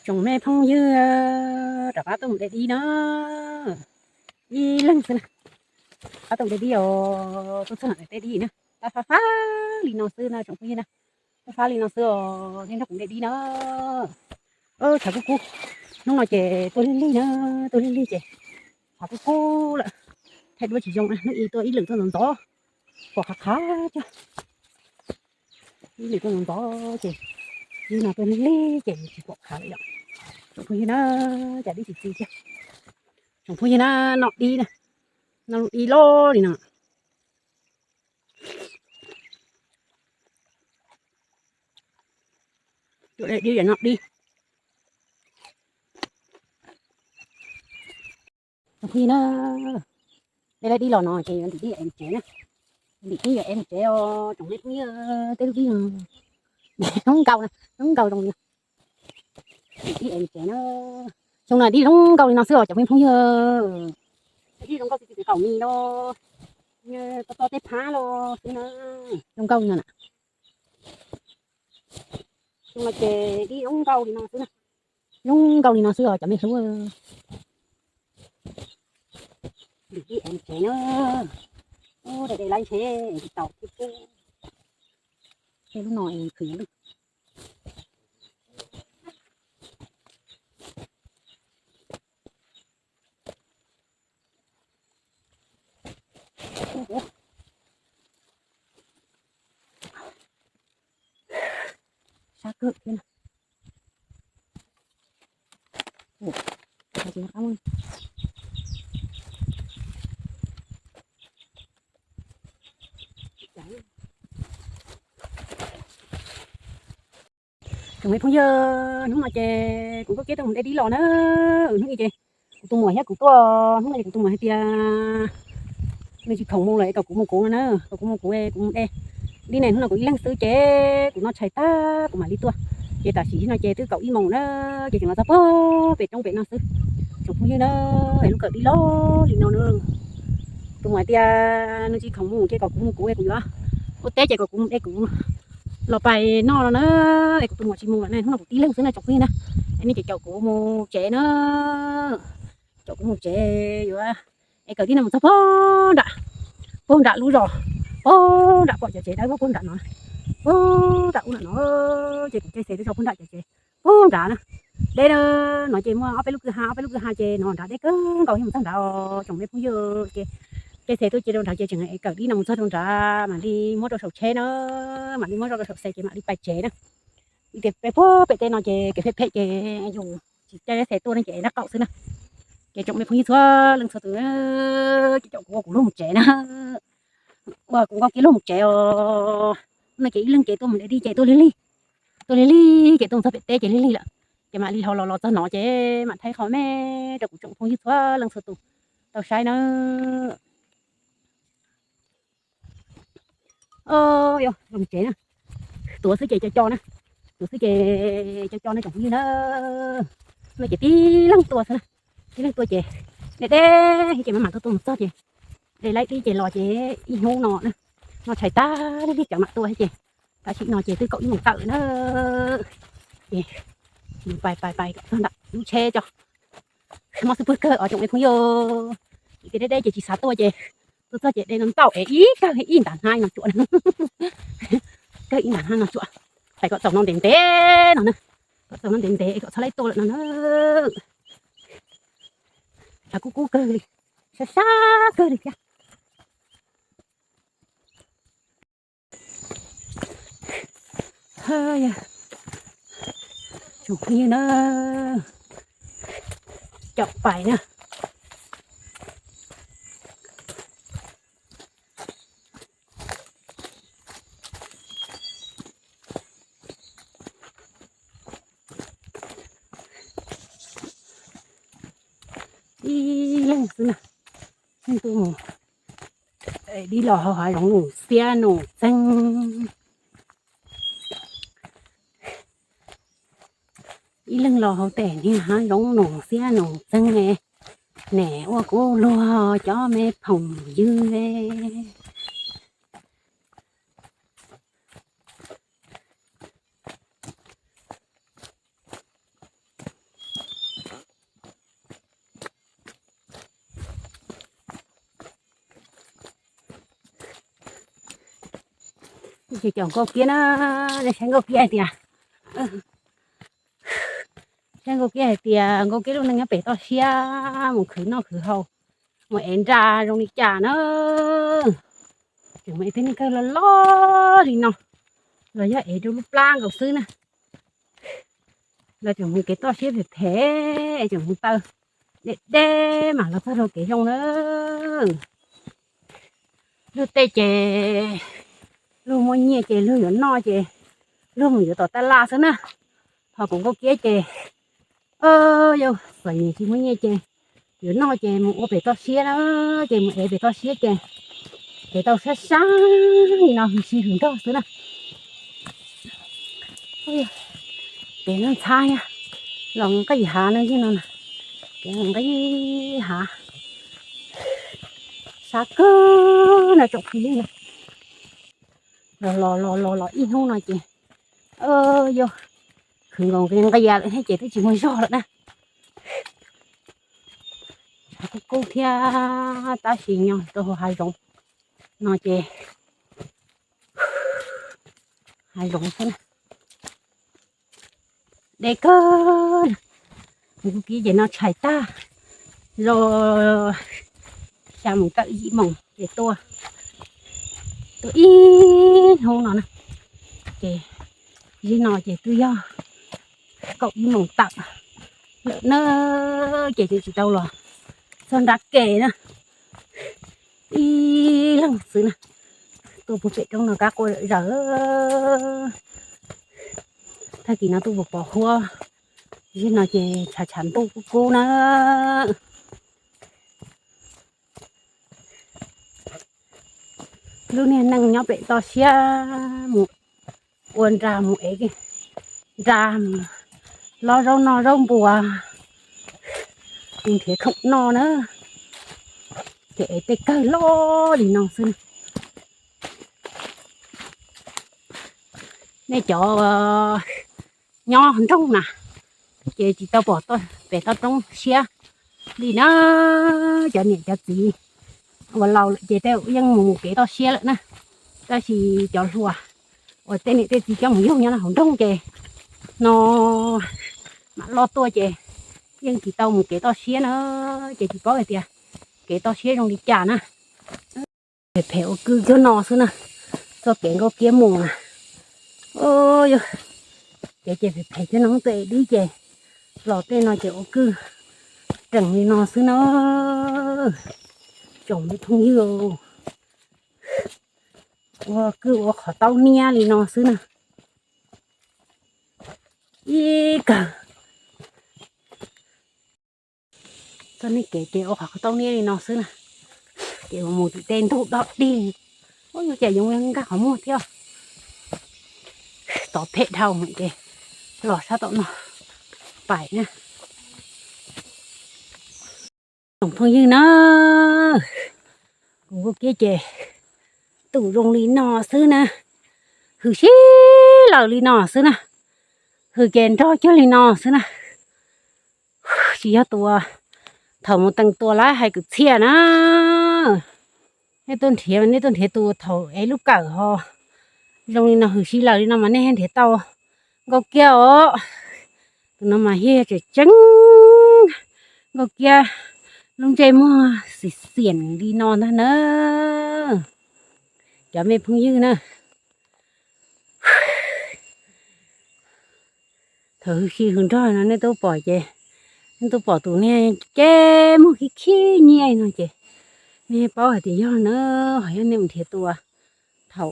Tsoom me phooj ywg, rov qab tuaj mus de dib na, ib leeg xwb na. Rov qab tuaj mus de dib os, tuaj txog ntawm teb dib na, tab fab fab li no xwb na tsoom phooj ywg na. Tab fab li no xwb os, nej nrog kuv de dib na. Tshav kub kub, hnub no ces tuaj lig lig na, tuaj lig lig ces tshav kub kub lawm, thaij duab tsis zoo, hnub i tuaj ib lwm tuaj ntxov ntxov, pom qhav qhav thiab. Ib lwm tuaj ntxov ntxov ces, hnub no tuaj lig lig ces tsis pom qhav lawm yom. Tsoom phooj ywg na, cas dib tsis txi thiab. Tsoom phooj ywg na, noj dib na, noj lub dib loj li no. Tuaj de dib yam noj dib. Tsoom phooj ywg na, de dib los no ces yuav ntim dib ev mus tsev na. Ntim dib yuav ev mus tsev os tsoom me phooj ywg, tej lub dib zoo nkauj na, zoo nkauj zoo li no. Ntim dib ev mus tsev na. Xyoo no dib zoo nkauj li no xwb os cov me phooj ywg. Dib zoo nkauj xwb tsis kaum mis los, to to tej phab los xwb na. Zoo nkauj li no na. Xyoo no ces dib zoo nkauj li no xwb na. Zoo nkauj li no xwb os cov me hlub. Ntim dib ev mus tsev na. Ub, de de laib ntshe tsis tau thiab pub. Tej lub no es khwv lwj. Sab kawg thiab na. Tsoom me phooj ywg, hnub no ces kuv Nkauj Kiab tuaj mus de dib los na. Hnub i ces kuv tus muam thiab kuv tuaj, hnub no ces kuv tus muam hais tias nws tsis khoom mus lawm es kom kuv mus kuv no na, kom kuv mus kuv es kuv mus de dib ne. Hnub no kuv ib leeg xwb ces kuv noj tshais tag kuv mam li tuaj. Ces tam sim no ces twb kaum ib moos na, ces tseem los txog pog pem roob pem no xwb. Tsoom phooj ywg na, es lub kawm dib loj li no na. Tus muam tias nws tsis khoom mus ces kom kuv mus kuv es kuv yuav ua teb ces kom kuv mus de kuv los pais noj no na. Es kuv tus muam tsis mus lawm ne, hnub no kuv tib leeg xwb na tsoom phooj ywg na. Es nej ces caum kuv mus tsev na. Caum kuv mus tsev yuav es kawm dib no mus txog pog nram, pog nram lub zos, pog nram pom cov tsev dawb pog nram no, pog nram ub nram no, ces kuv caij xes tuaj txog pog nram cov tsev pog nrad na. Deb no ces muaj ob peb lub kwj ha, ob peb lub kwj ha ces no nrad deb kawg nkaus, yeej mus txog nrad os tsoom me phooj ywg. Ces caij xes tuaj ces rau nrad ces tseem kawm dib no mus txog rau nrad mam li muab rau saum tsheb na, mam li muab rau saum xes ces mam li pais tsev na. Vim tias peb puag pem teb no ces kev phem phem ces yus tsis caij xes tuaj ne ces nab qaum xwb na. Ces tsoom me phooj ywg txhua leej txhua tus, ces caum kuv ua kuv luag mus tsev na, ua kuv Nkauj Kiab luag mus tsev os. No ces ib leeg ces tuaj mus de dib ces tuaj lig lig, tuaj lig lig ces tuaj mus txog pem teb ces lig lig lawm. Ces mam li ho los los txog no ces mam thaij qhov me rau kuv tsoom phooj ywg txhua leej txhua tus tau saib na. Yog los tsev na, tuav xwb ces co co na, tuav xwb ces co co na tsoom phooj ywg na. No ces tib leeg tuaj xwb na, tib leeg tuaj ces deb deb ces mam mam tuaj tuaj mus txog ces de laib dib ces los ces ib hnub no na, noj tshais tag lig lig cov mam tuaj ces tam sim no ces twb kaum ib moos tawm na. Ces pais pais pais kom txog nram lub tsheb tso. Mob xwb pwg kawg os tsoom me phooj ywg. Vim tias deb deb ces tsis xav tuaj ces tuaj txog ces de no ntau es ib kawg ib ntas hnab no tsuam, kawg ib ntas hnab no tsuam. Pais kom txaus no ntev ntev no na, kom txaus no ntev ntev es kom txhob laib tuaj lawm no na. Tshav kub kub kawg li, sab sab kawg li thiab. Tsoom phooj ywg na, caum pais na. Ib leeg xwb na, leej twg mus dib los hauv hav zoov num xiab num txeeg. Ib leeg los hauv tes niag hav zoov num xiab num txeeg, nim ua kuv luag cov me phooj ywg. Ces cov Nkauj Kiab na, nej saib Nkauj Kiab hais tias, saib Nkauj Kiab hais tias Nkauj Kiab lub neej nyob pem toj siab mus khwv noj khwv haus, mus ev nra zoo li cas na. Tseem mus ev tej niag kawg loj loj li no, los yog ev rau lub plab nkaus xwb na. Los tseem mus kev toj siab phem phem, tseem mus taw deb deb mam los txog rau kev zoo na. Luag tej ces luag muaj nyiaj ces luag yuav noj ces luag mus yuav tom taj laj xwb na. Ho kuv Nkauj Kiab ces, yus txom nyem tsis muaj nyiaj ces yuav noj ces mus ua pem toj siab na, ces mus ev pem toj siab ces, ces tau sab sab li no hwm si hwm nrog xwb na. Pem no ntxhab thiab, los nqis hav no, yog no na, ces nqis hav, sab kawg no tsoom phooj ywg na. Los los los los los ib hnub no ces, yog khwv nkaus nqis nqis lawm thiab ces twb tsis muaj zog lawm na. Hav kub kub thiab, tab sis nyob rau hauv hav zoov no ces, hav zoov xwb na. Deb kawg. Kuv Nkauj Kiab ces noj tshais tag, zoo xya moos tawm yim moos ces tuaj, tuaj ib hnub no na. Ces zim no ces twb yog kaum ib moos tawm lawm na, ces tsis tau los txog nrab ke na. Ib leeg xwb na, tuaj puag pem roob no kab quaj zawm zawm. Tag kis no tuaj puag pov huab, zim no ces tshav tshav ntuj kub kub na. Lub niag neej nyob pem toj siab mus ua nra mus ev nra, lob zaub noj zaub npua, mus nrhiav khoom noj na, ces ev tej kawg loj li no xwb. Nej cov nyob nroog na, ces tsis tau pom pem toj roob siab li na. Cov niam cov txiv uas laus lawm ces tej yeej mus kev toj siab lawm na, tab sis cov hluas uas tej niam tej txiv coj mus yug nyob hauv nroog ces no mam loj tuaj ces yeej tsis tau mus kev toj siab na, ces tsis paub hais tias kev toj siab zoo li cas na. Phem phem ua kwj cuag no xwb na, txoj kev Nkauj Kiab mus na. Yog, ces ces phem phem cuag no tuaj ev dib ces los tej no ces ua kwj reem li no xwb na. Tsoom me phooj ywg, ua kwj ua qhov taub niab li no xwb na. Ib kawg txoj niag kev ces ua qhov taub niab li no xwb na, ces mus tim tej ntug dog dig. Ua cas yoov nkag qhov muag thiab. Tod phem dhau ces los sab tom no pais na. Tsoom phooj ywg na, kuv Nkauj Kiab ces tus zoo li no xwb na, hws sib laws li no xwb na, hws ces nrog cuag li no xwb na. Tsis yog tus thaum mus tees tua laib hais kwv txhiaj na. Nej tuaj nrhiav, nej tuaj nrhiav tus thaum ev lub kawm ho zoo li no hws sib laws li no mas nej nrhiav tau Nkauj Kiab os. Tus no mas yog tseem tseeb Nkauj Kiab lub ntsej muag xim xiam li no ntag na. Cov me phooj ywg na, thaum hws si hws nrog no nej twb pom ces, nej twb pom tus niag ntsej muag khib khib nyiab no ces nej paub hais tias yog na. Ho yog nej mus nrhiav tus thaum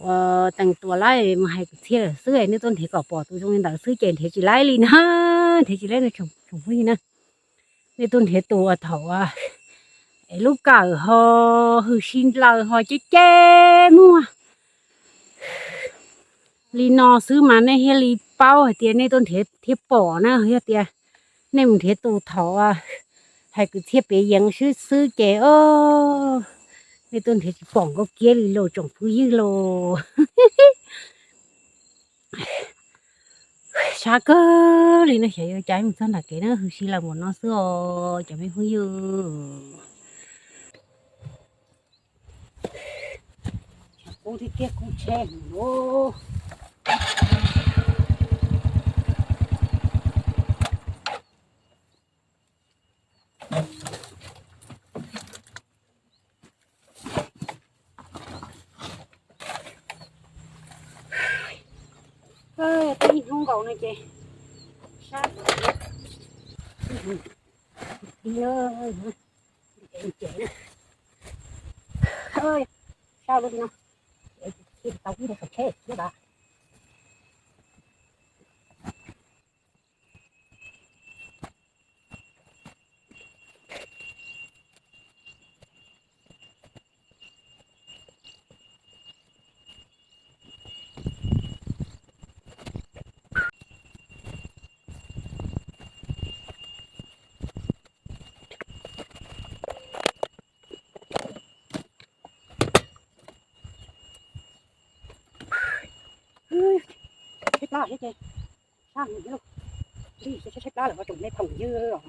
tees tua laib mus hais kwv txhiaj lawm xwb, nej tuaj nrhiav kom pom tus zoo li ntawd xwb ces nrhiav tsis laib li na, nrhiav tsis laib no tsoom phooj ywg na. Nej tuaj nrhiav tus thaum es lub kawm ho hws si laws ho ceb ceb muag li no xwb mas nej thiaj li paub hais tias nej tuaj nrhiav thiaj pom na. Yog tias nej mus nrhiav tus thaum hais kwv txhiaj piav yeev xwb xwb ces nej tuaj nrhiav tsis pom Nkauj Kiab li los tsoom phooj ywg los. Sab kawg li no xyov yuav cas mus txog nram kev na, hws si laws npaum no xwb os cov me phooj ywg. Kub thiab tiag kub tsheb lub. Tej ib hnub nkaus no ces sab, sab lub li no, tau ib tug tsheb thiab las. Tshaib plab thiab ces sab heev li, tshaib plab lawm tsoom me phooj ywg os.